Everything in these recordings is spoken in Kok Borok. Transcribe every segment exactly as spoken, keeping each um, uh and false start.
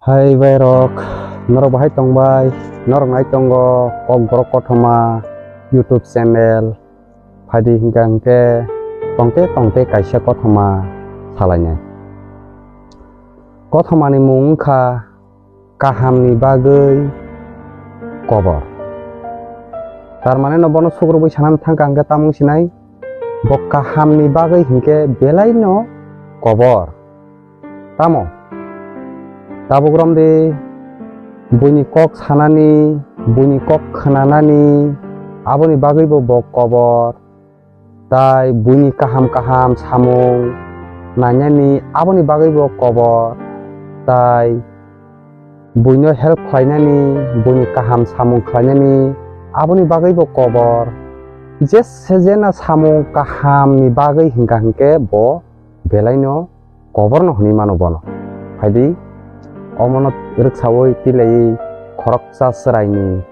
Hai bai rok, norok bahai tongbai, norok nai tongo Kokborok Kothoma YouTube channel. Phaidi hingka hingke tongte tongte kaisa kothoma salainai. Kothomani mung wngkha kahamni bagwi kobor. Tar mane no bono sugrubwi sanani thangkha hingke tamung sinai, bo kahamni bagwi hingke belaino kobor. Tamo? Tabuk romdi buini kok sanani, buini kok khnanani, aboni bagwibo bo kobor. Tai buini kaham kaham samung nainani, aboni bagwibo kobor. Tai buino help khlainani, buini kaham samung khlainani, aboni bagwibo kobor. Jese jena samung kahamni bagwi hingka hingke bo belaino koborno hwnwi mano bono. Phaidi, omono rwksaui tilaiwi khoroksa chwraini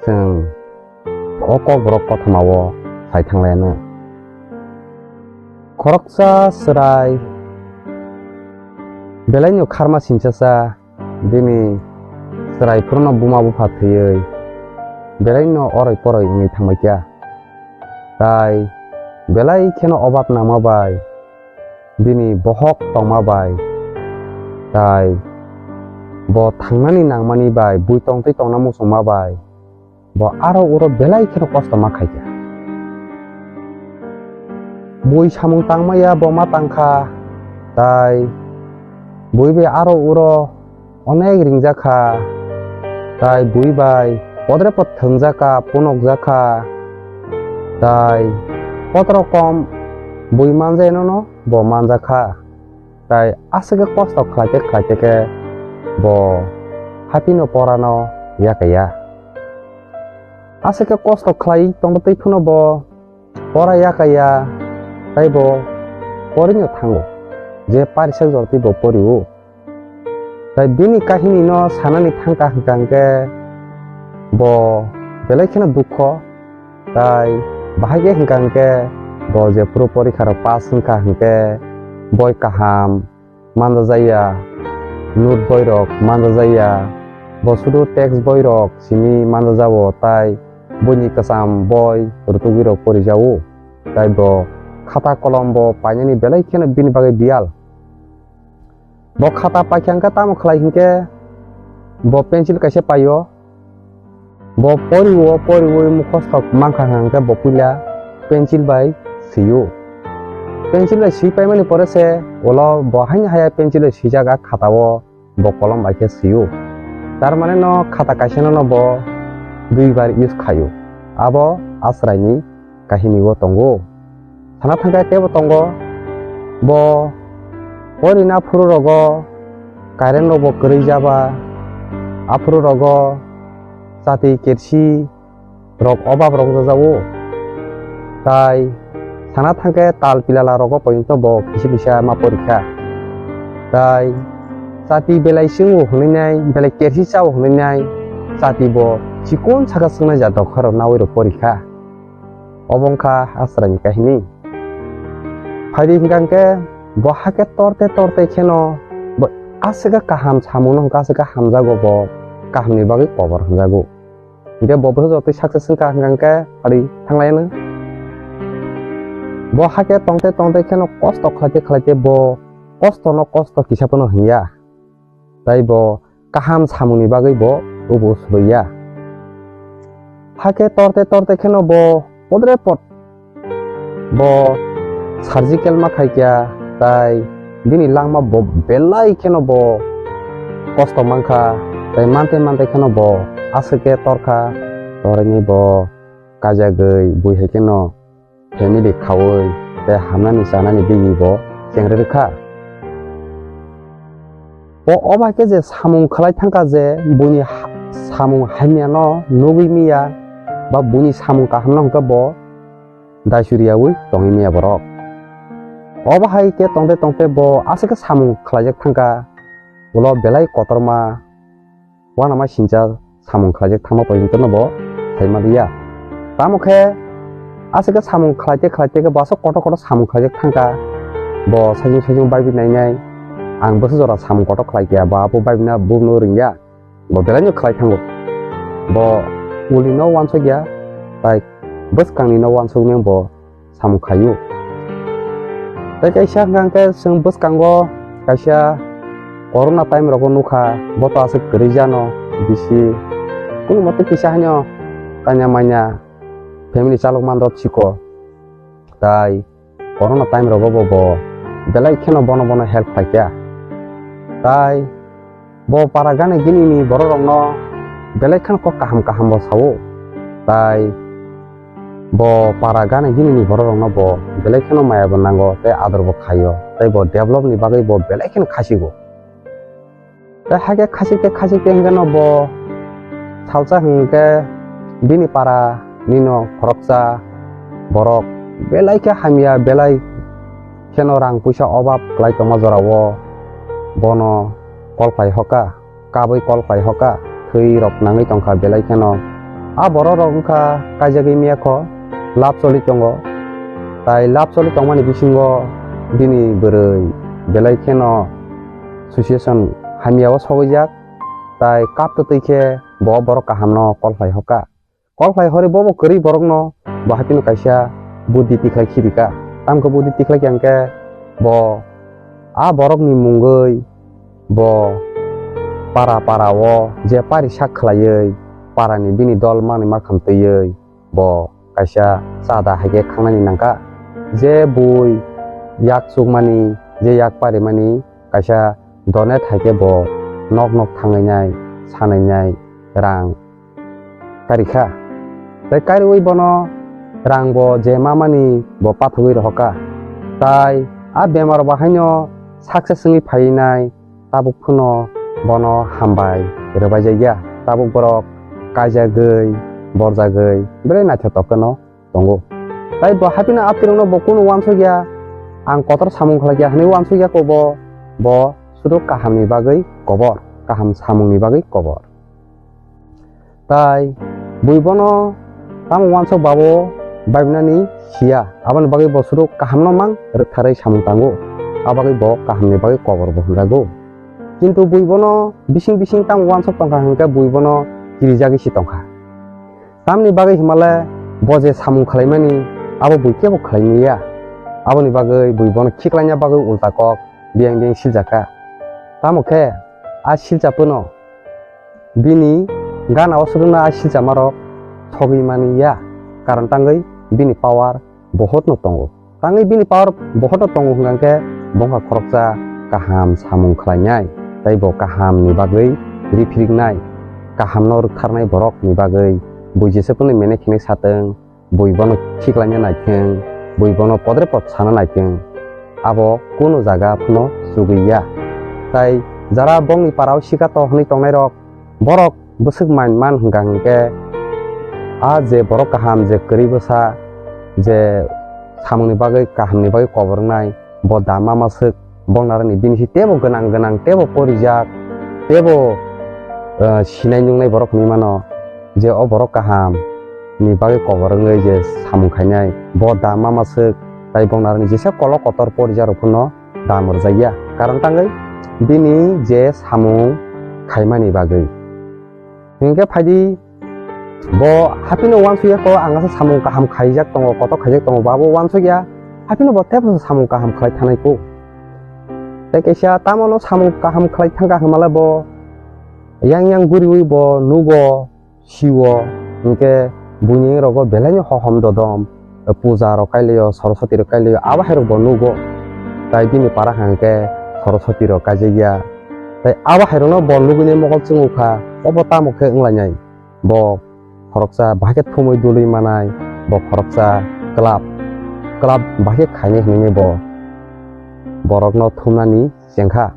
chwng o Kokborok Kothomao sai thanglaianw. Khoroksa chwrai belaino kharma sinchacha, bini chwrai phurno buma bupha thwiwi belaino oroi poroi wngwi thangbaikha. Tai belai kheno obab nangma bai, bini bohok tongma bai, tai bo thangnani nangmani bai, bui tongtwi tongna muchungma bai, bo aro uro belai kheno kosto ma khaikha. Bui samung tangmaya bo ma tangkha, tai bui bai aro uro onek ringjakha, tai bui bai podre pod thwngjakha, punokjakha, tai kotorokom bui manjai nono bo manjakha. Tai aswk khe kosto khlaite khlaite khe bo hapino porano yakaya. Aswk khe kosto khlai tongtwi phano bo pora yakaya, tai bo porino thango, je parisa jortwi bo porio. Tai bini kahini no sanani thangkha hwnkha hwnkhe bo belai kheno dukho, tai bahai khe hwnkha hwnkhe bo jephuru porikha rok pass wngkha hwnkhe boi kaham manjajaya, note boi rok manjajaya, bo sudu text boi rok simi manjajao, tai buini kwcham boi rwtugwi rok porijago, tai bo khata kolom bo painani belai kheno bini bagwi biyal. Bo khata paikha hwnkhe tamo khlai hwnkhe bo pencil kaisa paio. Bo poriwo, poriwi mukhosto mankha hwnkhe bo puila pencil bai sio. Pencil bai swi paimani pore se ulo bo haini haya pencil bai swijak a khatao bo kolom bai khe sio. Tar mane no khata kaisa no bo dui bar use khaio. Abo asraini kahini o tongo. Sana thangkhe teibo tongo, bo porina phuru rogo current rokbo kwrwi jaba, aphuru rogo chati kersi rok obab rok jajago. Tai sana thangkhe tal pilala rogo pointo bo kisa kisa ma porikha. Tai chati belai swngo hwnwi nai, belai kersi chao hwnwi nai, chati bo chikon saka swngnai ja dokharo nawi rok porikha. Obo wngkha asraini kahini. Phaidi hwnkha hwnkhe bo hakhe torte torte kheno bo aswk kaham samungno hwnkha aswk hamjago bo kahamni bagwi kobor hwnjago. Hwnkhe bo bwsajotwi success wngkha hwnkha hwnkhe phaidi thanglaiano. Bo hakhe tongte tongte kheno kosto khlaite khlaite bo kostono kosto kisa phano hwnya. Tai bo kaham samungni bagwi bo tubu suloya. Hakhe torte torte kheno bo podre pod bo surgical ma khaikya, tai bini langma bo belai kheno bo kosto mankha, tai mante mante kheno bo aswk khe torkha, torwi bo kajagwi bui hai kheno family khaui tei hamnani chanani bigwi bo chengri rwkha. O, o bai khe je samung khlai thangkha je buini ha-, samung hamyano nugwi miya ba buini samung kahamno hwnkhe bo daisuriyaui tongwi miya borok. O bahai khe tongte tongte bo aswk khe samung khlaijak thangkha, ulo belai kotorma uanama sincha samung khlaijak thangma porjonto no bo sai manliya. Tamo khe aswk khe samung khlaite khlaite khe bo aswk kotor kotor samung khlaijak thangkha. Bo sajung sajung baibi nainai, Ang bwswk jora samung kotor khlai kha, bo aphuru bai bini buino ringya, bo belai no khlai thango. Bo ulino uansuk ya, tai bwskangni no uansuk meng bo samung khaio. Tai kaisa hwnkha hwnkhe chwng bwskango kaisa corona time rogo nukha, bo to aswk kwrwi jano bisi. Kunu mote kisa haino tanya manya family chalok mandrop siko. Tai corona time rogo bo, bo belai kheno bono bono help khlaikha. Tai bo para gana gini ni borok rokno belai kheno kok kaham kaham bo sao. Tai bo para gana gini ni borok rokno bo belai kheno maya bo nango tei ador bo khaio. Tai bo develop ni bagwi bo belai kheno khasigo. Tei hakhe khasik tei khasik tei hwnkhe no bo salsa hwnkhe bini para nino khoroksa borok belai khe hamya, belai kheno rang puisa obab kwlai tongma jorao bono call khlai hoka, kabui call khlai hoka, thwi rok nangwi tongkha belai kheno. A borok rok wngkha kaijagwi miyakho, love choli tongo, tai love choli tongmani bisingo bini bwrwi belai kheno situation hamya o sogwijak, tai kap twtwi khe bo borok kahamno call khlai hoka. Call khlai hori bo bo kwrwi borokno bo haphino kaisa buddi tikhlai khirika. Tamkhe buddi tikhlai khe hwnkhe bo a borokni mungwi bo para para o je pari sak khlaiwi parani bini dol manwi makham twiwi bo kaisa chada hai khe khangnani nangkha. Je bui yak chukmani, je yak parimani kaisa donate hai khe bo nok nok thangwi nai, sanai nai rang karikha. Tai kariwi bono rang bo je mamani bo pathogwi rohorkha. Tai a bemar bo haino success wngwi phaiwi nai, tabuk phano bono hambai rwbaijakya. Tabuk borok kaijagwi, borjagwi belai naithotok kheno tongo. Tai bo haphino aphirokno bo kunu uansukya, ang kotor samung khlaikya hwnwi uansukya kho bo, bo sudu kahamni bagwi kobor, kaham samungni bagwi kobor. Tai bui bono tamo uansuk babo baibinani siya, aboni bagwi bo sudu kahamno mang rwktharwi samung tango, a bagwi bo kahamni bagwi kobor bo hwnjago. Kintu bui bono bising bising tamo uansuk tongkha hwnkhe bui bono kirijagwi si tongkha. Tamni bagwi himale bo je samung khlaimani abo bui kebo khlai manya. Aboni bagwi bui bono khiklaina bagwi ulta kok biyang biyang siljakha. Tamo khe a silsa phano bini gana o swrwngno a silsamarok thogwi manya, karon tangwi bini power bohotno tongo. Tangwi bini power bohotno tongo hwnkha khe bo wngkha khoroksa kaham samung khlainai, tei bo kahamni bagwi riphiriknai, kahamno rwktharnai borokni bagwi bui jesa phano mene khene satwng, bui bono khiklaina naithwng, bui bono podre pod sana naithwng, abo kunu jaga phano chugwi ya. Tai jara bongni parao sikato hwnwi tongnairok, borok bwswk man man hwnkha hwnkhe, a je borok kaham, je kwrwi bwsa, je samungni bagwi kahamni bagwi kobor wngnai, bo da mama swk, bo narwkni bini si teibo gwnang gwnang, teibo porijak, teibo, eh, sinai nuknai borok hwnwi mano, je o borok kaham ni bagwi kobor wngwi je samung khainai, bo da mama swk, tai bo narwkni jesa kolok kotor porijak rok phano dam rwjakya, karon tangwi bini je samung khaimani bagwi. Hinkhe phaidi bo haphino uansukya kho, ang asa samung kaham khaijak tongo, kotor khaijak tongo, bo abo uansukya, haphino bo teibo samung kaham khlai thanai kho. Tei kaisa tamono samung kaham khlai thangkha hwnmale bo yang yang guriwi bo nugo, siwo, hinkhe buini rogo belaino hohom dodom, puja rok kailaio, Saraswati rok kailaio, abo hai rok bo nugo. Tai bini para hwnkhe Saraswati rok kaijakya. Tai abo hai rokno bo nugwini mokol chwngukha, obo tamo khe wnglainai? Bo khoroksa bahai khe thumwi dulwi manai, bo khoroksa club, club bahai khe khainai hwnwi bo borokno thumnani chengkha.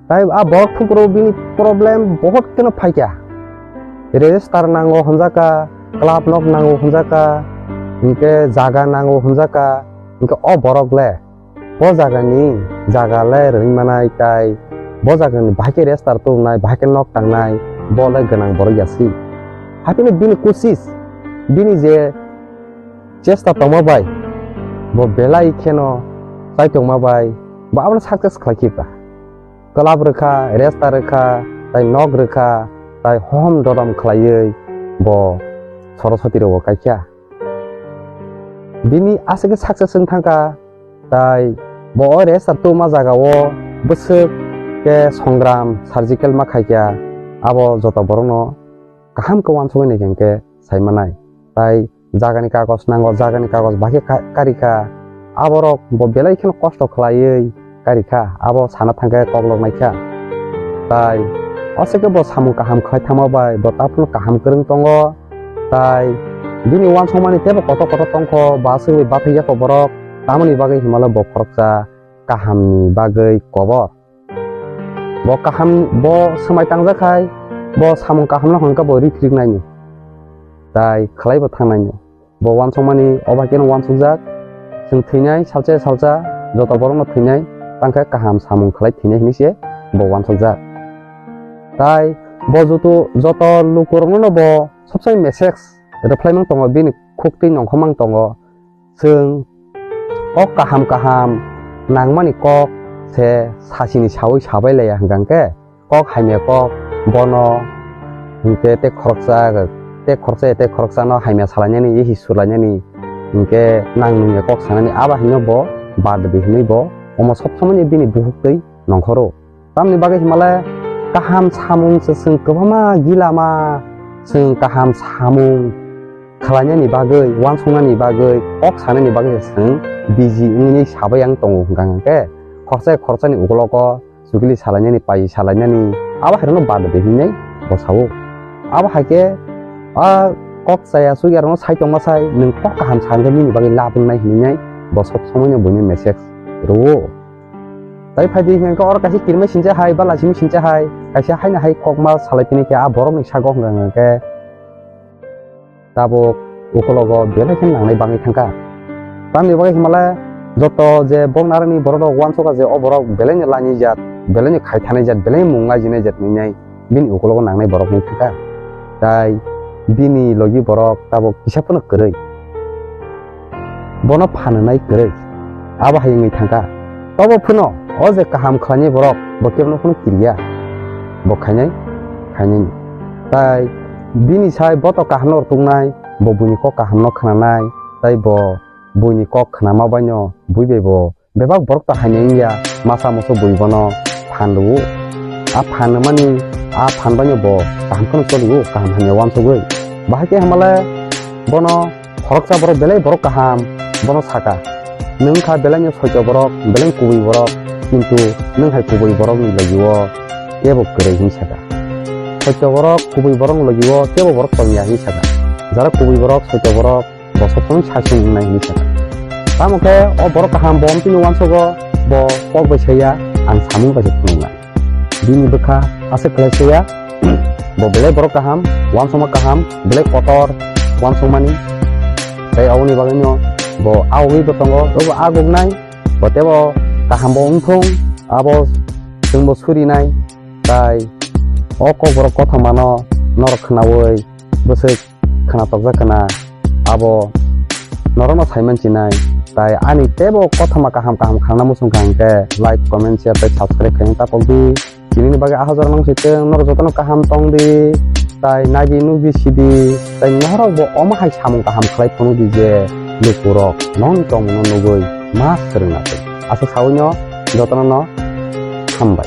Tai a borok thumphuru bini problem bohot kheno phaikha. Register nango hwnjakha, club nok nango hwnjakha, hinkhe jaga nango hwnjakha, hinkhe o borok le bo jagani jaga le rwngwi manai, tai bo jagani bahai khe register tubunai, bahai khe nok tangnai, bo le gwnang borok ya si. Haphino bini kusis, bini je chesta tongma bai, bo belai kheno chaitokma bai, bo abono success khlai khiba. Club rwkha, resta rwkha, tai nok rwkha, tai hohom dodom khlaiwi bo Saraswati rogo kaikha. Bini aswk khe success wng thangkha, tai bo o resta tuma jagao bwswk khe songram surgical ma khaikha, abo joto borokno kaham khe uansukmani hwnkhe sai manai. Tai jagani kagoj nango, jagani kagoj bahai khe ka-, karikha. Aborok bo belai kheno kosto khlaiwi karikha, abo sana thangkhe koklok naikha. Tai aswk khe bo samung kaham khlai thangma bai bo taphano kaham kwrwng tongo. Tai bini uansukmani teibo kotor kotor tongkho, bo aswk bai bathai yakho borok, tamoni bagwi himala bo khoroksa kahamni bagwi kobor. Bo kaham, bo swmai tangjak khai, bo samung kahamno hwnka bo rithrik naino, tai khlai bo thang naino. Bo uansukmani obo hai kheno uansukjak, chwng thwinai salsa salsa, joto borokno thwinai, tangkhe kaham samung khlai thwinai hinwi se bo uansukjak. Tai bo joto, joto lukurokno bo sobsai message reply mang tongo, bini khuktwi nongkhor mang tongo. Chwng kok kaham kaham nangmani kok se sasini sawi sabai laiya hwnkha khe, kok hamya kok bono hinkhe tei khoroksa, tei khoroksa, tei khoroksano hamya salainani, yehi sulainani, hinkhe nang nungya kok sanani, abo haino bo bad di hinwi bo omo sob somoni bini bukhuk twi nongkhoro. Tamni bagwi himale kaham samung se chwng kwbangma gilama, chwng kaham samung khlainani bagwi, uansuknani bagwi, kok sanani bagwi se chwng busy wngwi sabai ang tongo hwnkha hwnkhe, khorsa khorsa ni ukologo chukli salainani, pai salainani, abo hairokno bad di hinwi bo sao. Abo hai khe a kok chaya chukyarokno sai tongma sai, nwng kok kaham sa hwnkhe nini bagwi lab wngnai hinwi bo sob somoino buino message rwo. Tai phai di hwnkhe oro kaisa kirima sincha hai, ba laisimi sincha hai, kaisa haino hai kokma salai phini khe a borokni sago hwnkha hwnkhe tabuk ukologo belai khe nangnai bangwi thangkha. Tamni bagwi himale joto je bok narwkni borok rok uansukha je o borok belaino lainai jat, belaino khai thanai jat, belaino mung laijinai jat hinwi nai. Bini ukologo nangnai borok wng thangkha. Tai bini logi borok tabuk kisa phano kwrwi. Bono phananai kwrwi. Abo hai wngwi thangkha. Tobo phano o je kaham khlainai borok bo kebono phano kiriya. Bo khainai, khainai. Tai bini sai bo to kahamno rwtuknai, bo buini kok kahamno khnanai, tai bo buini kok khnama baino bui bai bo bebak borok ta haino wngya, masa musu bui bono phan rwo. A phan rwmani, a phan baino bo kaham kheno cholio, kaham hamya uansugwi. Bahai khe hamale bono khoroksa borok belai borok kaham bono saka, "Nwng kha belaino soito borok, belai kubui borok, kintu nwng hai kubui borokni logio kebo kwrwi," hinwi saka. Soito borok, kubui borokni logio kebo borok tongya hinwi saka. Jara kubui borok, soito borok, bo sob somoi sasing wngnai hinwi sakha. Tamo khe o borok kaham bo omtwino uansugo, bo kok bai saya, ang samung bai se phunuknai. Bini bwkha aswk khlai saya, bo belai borok kaham, uansukma kaham, belai kotor uansukmani. Tei aboni bagwino bo agugwi bo tongo, obo aguknai, bo teibo kaham bo wngthung, abo chwngbo surinai. Tai o kokborok kothomano norok khnaui bwswk khna tokjak khna, abo norokno saiman chinai. Tai ani teibo kothoma kaham kaham khana muchung kha hwnkhe like, comment, share tei subscribe khaina ta pokdi. Chinini bagwi ahajor nang sitwng, norok jotono kaham tongdi, tai naidi nukdi sidi, tai norokbo omo hai samung kaham khlai phunukdi je lukurok nongni tongmungno nugui ma swrwngna twi. Aswk saui no jotono no hambai.